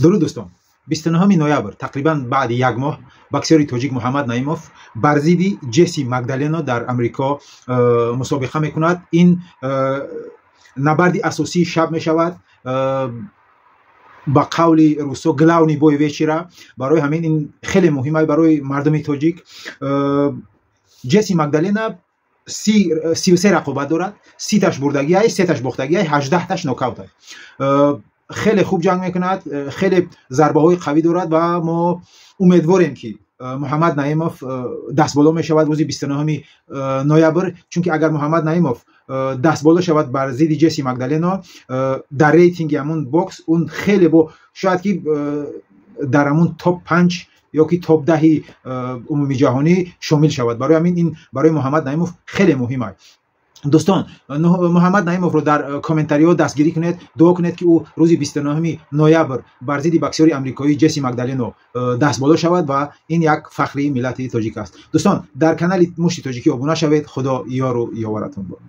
Дуруд, дӯстон. 29 ноябр, тақрибан баъди як моҳ, боксёри тоҷик Муҳаммад Наимов бар зидди Ҷесси Магдалено дар Амрико мусобиқа мекунад. Ин набарди асосии шаб мешавад, ба қавли русо, главный бой вечера. Барои ҳамин ин хеле муҳим аст барои мардуми тоҷик. Ҷесси Магдалена 33 рақобат дорад: 30-таш бурдагиай, сеташ бохтагиай, 18-таш нокаутай. Хеле хуб ҷанг мекунад, хеле зарбаҳои қавӣ дорад ва мо умедворем, ки Муҳаммад Наимов дастболо мешавад рӯзи 29 ноябр, чунки агар Муҳаммад Наимов дастболо шавад бар зидди Ҷесси Магдалено, дар рейтинги ҳамун бокс он хеле бо шояд ки дар ҳамун топ 5 ё ки топ 10-и умумиҷаҳонӣ шомил шавад. Барои ҳамин ин барои Муҳаммад Наимов хеле муҳим аст. Дӯстон, Муҳаммад Наимовро дар комментариҳо дастгирӣ кунед, дуо кунед, ки ӯ рӯзи 29 ноябр бар зидди боксёри амрикоӣ Ҷесси Магдалено дастболо шавад ва ин як фахри миллати тоҷик аст. Дӯстон, дар канали Мушти Тоҷикӣ обуна шавед. Худо ёру ёваратон бод.